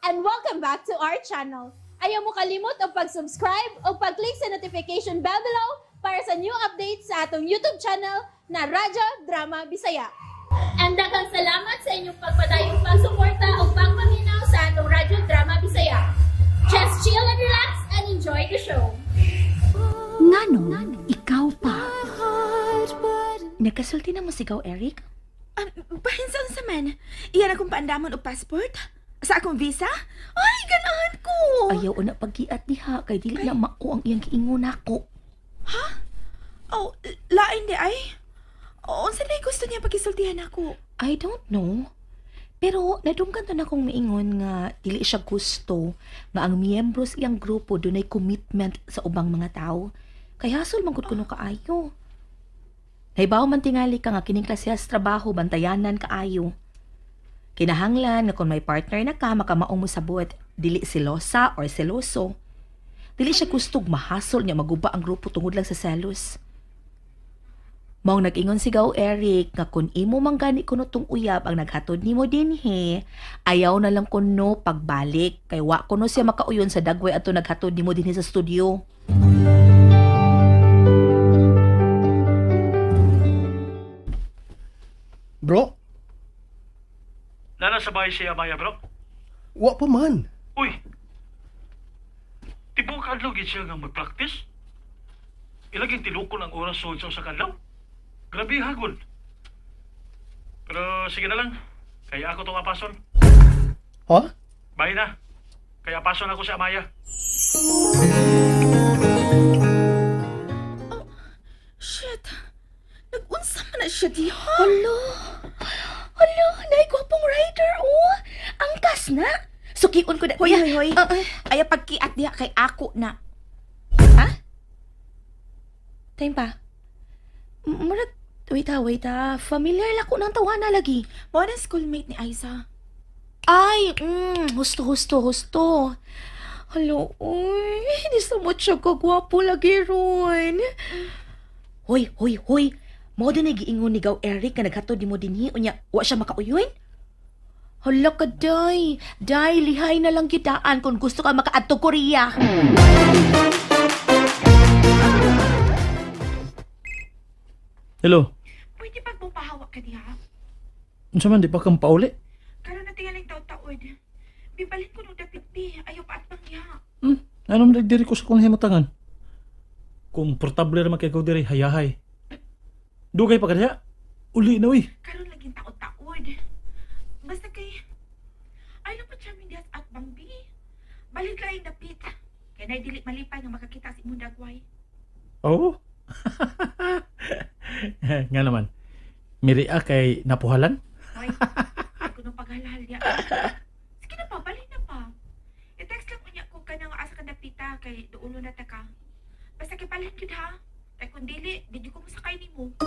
And welcome back to our channel. Ayaw mo kalimot og pag-subscribe o pag-click sa notification bell below para sa new updates sa atong YouTube channel na Radyo Drama Bisaya. And daghang salamat sa inyong pagpadayong pagsuporta o pagpaminaw sa atong Radyo Drama Bisaya. Just chill and relax and enjoy the show. Nganong ikaw pa? Nagkasulti na mo sigaw, Eric? Bahin sa unsa man? Iyan akong paandamon og passport? Sa akong visa? Ay, ganahan ko! Ayaw na paggiat diha kay dili na mao ang iyang giingon nako. Oh, lain di ay. Unsa na gusto niya pagisultihan ako? I don't know. Pero nadunggan to na kong miingon nga dili siya gusto nga ang miyembro sa iyang grupo dunay commitment sa ubang mga tao. Kay hasol man gud kuno kaayo. Nahibaw man tingali ka nga kining klase sa trabaho bantayanan kaayo. Kinahanglan nga kung may partner na ka makamaong mosabot, dili selosa or seloso. Dili siya gustog mahasol niya maguba ang grupo tungod lang sa selos. Maong nag-ingon si Gaw Eric nga kung imo man gani kuno tong uyab ang naghatod nimo dinhi, ayaw na lang kuno pagbalik kay wa kuno siya makauyon sa dagway ato naghatod nimo dinhi sa studio. Bro? Nana sa bahay siya, Maya, bro? Wa pa man. Uy! Tibok adlaw gid siya nga mag-practice? Ilaging tilukon ang oras sa kadlaw? Grabe hagod. Pero sige na lang. Kaya ako itong apason. Ha? Bye na. Kaya apason ako si Amaya. Oh, shit. Nag-unsa man na siya diha. Hala. Hala, naay gwapong rider, oh. Angkas na. Sukion ko na. Hoy, hoy, hoy. Ayaw pagkiat diha kay ako na. Ha? Time pa. Murag, wait ha. Familiar lang ko ng tawana lagi. Mo na schoolmate ni Aiza. Ay, husto. Hello, uy. Hindi sa mo siya kagwapo lagi ron. Hoy. Mo din nagiingon ni Gaw Eric nga naghatod ni mo dinhi. Unya, wa siya makauyon? Hala ka, day. Day, lihay na lang kitaan kung gusto ka makaadto Korea. Hello. Pwede pag mupahawak ka diha? Unsa man, di pa kang pauli? Karon na tingaling taon-taon. Bibalin ko nung dapit, bi. Ayaw pa at diha. Ano man diri ko sa kong himutangan? Komportable ra man kay ko diri, hayahay. Dugay pa ka diha? Uli na, uy. Karon laging taon-taon. Basta kay ay lang pa siya mindihas at bangbi. Balik lang yung dapit. Kaya na'y dili malipay nga makakita sa imong dagway. Oo. Nga naman. Miria kay napuhalan? Ay, ako nung paghalahal niya. Sige na pa, balik na pa. I-text lang unya ko ka nang asa ka dapita kay duulo na ta ka. Basta kay palhin yun ha. Kay kung dili, di ko masakay ni mo. Oh.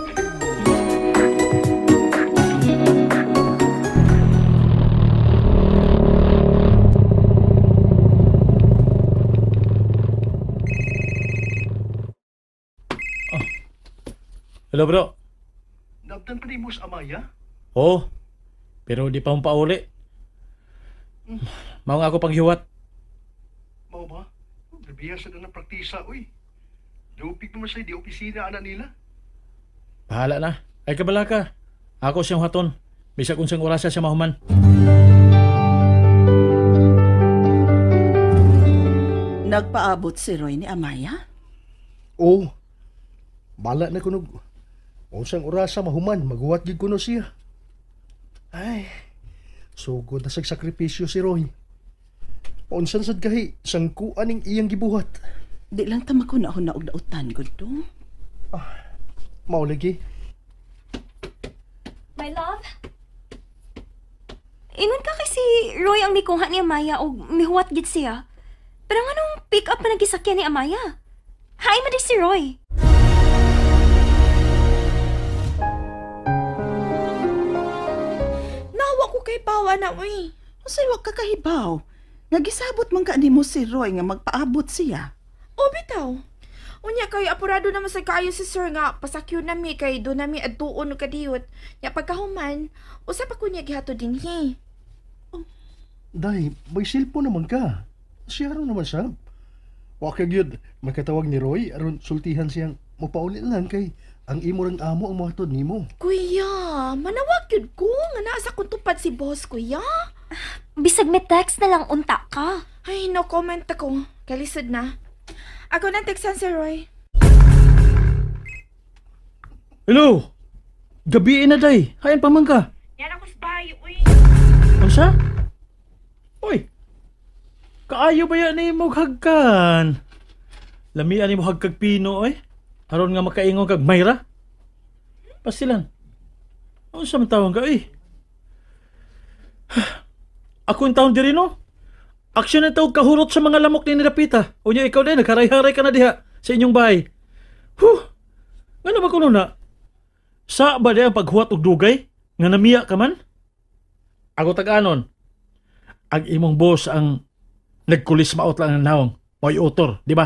Hello bro. Nabdan pa ni mo sa Amaya? Oo. Pero di pa mong pauli. Mao nga ako panghiwat. Mao ba? Grabe sa na praktisa, uy. Dupig naman sa'yo, di opisina, anak nila. Bahala na. Ay kabala ka. Ako siyang haton. Bisag unsang orasa siya mahuman. Nagpaabot si Roy ni Amaya? Oo. Bala na kunog. Unsang orasa mahuman, maguwat gid kuno siya. Ay, sugod na sag sakripisyo si Roy. Unsan sad gahi, sangkuan ning iyang gibuhat. Di lang ta makuna-huna og dautan gud do. Ah, mao lagi. My love? Ingon ka kay si Roy ang mikuha ni Amaya og mihuwat gid siya. Pero nganong pick up pa nagisakyan ni Amaya? Hay man di si Roy. Nawa ko kay Pawa na, uy. Unsay wa ka kahibaw? Nagisabot man ka nimo si Roy nga magpaabot siya. O bitaw. Unya kay apurado naman sa kaayo si sir nga pasakyon nami kay do nami adtuon og kadiyot. Nya pagkahuman, usa pa ko niya gihatod dinhi. Oh. Day, may cellphone naman ka. Siyaro naman siya. Wa ka gyud makatawag ni Roy aron sultihan siyang mopauli lang kay ang imo rang amo ang mohatod nimo. Kuya, manawag gyud ko nga naa sa kong tupad si boss, kuya. Bisag may text na lang unta ka. Ay, no comment ako. Kalisod na. Ako nang textan si Roy. Hello. Gabi na day. Hayan pa man ka. Yan ako sa bahay, uy. Unsa? Uy. Kaayo ba yan ni mo hagkan? Lamian ni mo hagkag pino oy. Aron nga makaingon kag Mayra. Pasilan. Unsa man tawon ka oy? Ako ang taon diri no. Aksyon na tawag kahurot sa mga lamok ni Nidapita. Unya ikaw din nagharay-haray ka na diha sa inyong bahay. Huh. Ngano ba kuno na? Sa ba di ang paghuwat og dugay nga namiya ka man? Ako tag-anon. Ang imong boss ang nagkulis maot lang ang nawong. May otor, di ba?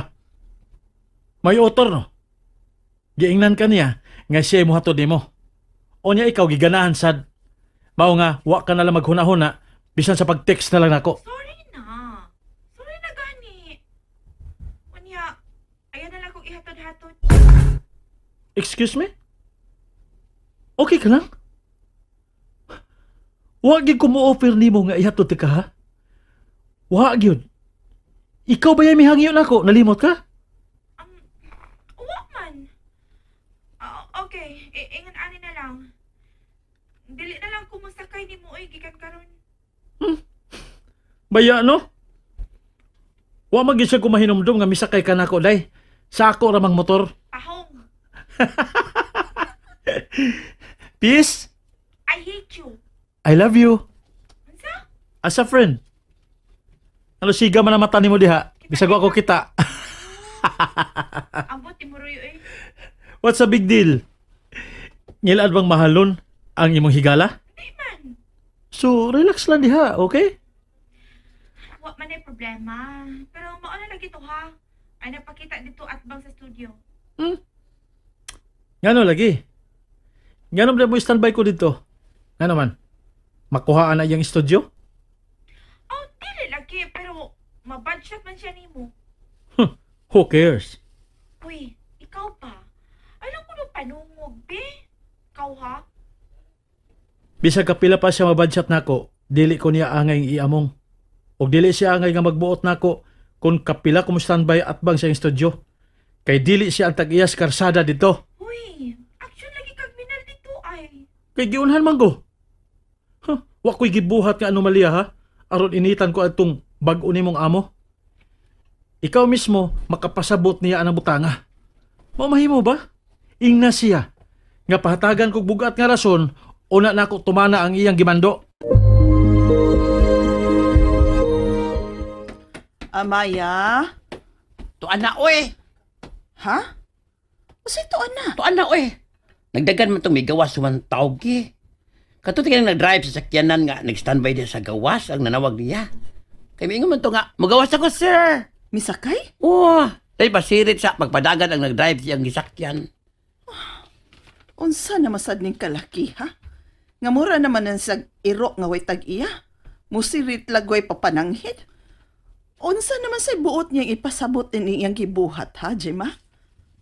May otor, no? Giingnan ka niya nga siya muhatod nimo. O niya ikaw giganahan sad. Mao nga, wa ka na lang maghuna-huna bisan sa pag-text na lang nako. Sorry na. Sorry na gani. Unya, ayaw na lang kong ihatod-hatod. Excuse me? Okay ka lang? Wa gyud ko mo-offer nimo nga ihatod ka ha? Wa gyud. Ikaw ba yung mihangyo nako? Nalimot ka? Wa man. Okay, ingon ani na lang. Dili na lang kumusakay nimo oy gikan karon. Baya no? Wa man gyud siya kumahinumdum nga misakay ka nako day. Sa ako ra mang motor. Pahong. Peace. I hate you. I love you. Unsa? As a friend. Ano siga man ang mata nimo diha? Bisag wa ko kita. Ambot ni Roy oy. What's a big deal? Ngilad bang mahalon ang imong higala? Di man. So, relax lang diha, okay? Wa man ay problema. Pero mao na lagi to ha. Ay napakita dito at bang sa studio. Ngano lagi? Ngano ba mo standby ko dito? Ngano man? Makuhaan na iyang studio? Oh, dili lagi pero mabad shot man siya nimo. Huh, who cares? Uy, ikaw pa. Alam ko nung panungog, be. Ikaw ha? Bisag kapila pa siya mabad shot nako, dili ko niya angay iamong. Og dili siya angay nga magbuot nako kung kapila ko mo standby at bang sa iyang studio. Kay dili siya ang tag-iyas karsada dito. Uy, action lagi kag minal dito ay. Kay giunhan man ko. Huh, wa ko'y gibuhat nga anomalya ha. Aron initan ko atong bag-o nimong amo. Ikaw mismo makapasabot niya ang butanga. Mao mahimo ba? Ingna siya nga pahatagan kog bugat nga rason una nako tumana ang iyang gimando. Amaya? Tuan na, oy. Ha? Unsay tuan na? Tuan na, oy. Nagdagan man tong may gawas human tawag eh. Kato tingnan nag-drive sa sakyanan nga nag-standby din sa gawas ang nanawag niya. Kay miingon man to nga, magawas ako, sir. Misakay? Oo. Dahil basirit sa pagpadagan ang nag-drive siyang gisakyan. Unsa na masad ning kalaki, ha? Nga mura naman ang sag iro nga way tag-iya. Musirit lagway papananghid. Unsa naman say buot niyang ipasabot ni iyang gibuhat, ha, Gemma?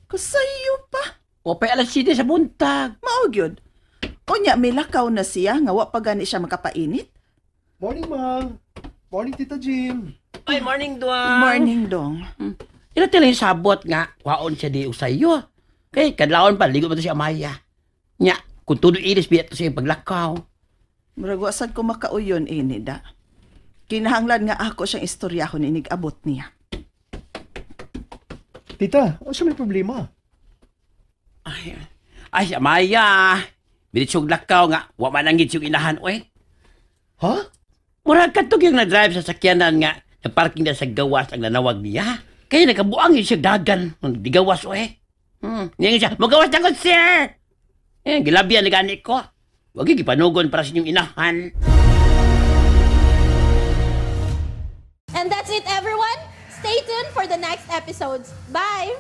Kusayo pa. O pa'y alas 7 sa buntag. Mao gyud. Unya, may lakaw na siya nga wa pa gani siya makapainit. Morning, Mang. Morning, Tita Jim. Ay, morning, Duang. Morning, Dong. Ila tila yung sabot nga, kwaon siya di usayo. Kay, kadlawon pa, ligo pa to si Amaya. Nya, kung tudo ilis, biya to siya paglakaw. Murag wa sad ko makauyon ini da. Kinahanglan nga ako siyang istoryahon inig abot niya. Tita, unsa may problema? Ay, ay, si Amaya. Binitsog lakaw nga, wa man ang gitsog inahan, oy. Ha? Murag katog yung na-drive sa sakyanan nga, na-parking na sa gawas ang nanawag niya. Kaya nakabuang yun siya dagan, di gawas, oy. Niya siya, magawas na ko, sir! Eh, gilabian na gani ko. Wag yung gipanugon para sa inyong inahan. And that's it, everyone. Stay tuned for the next episodes. Bye!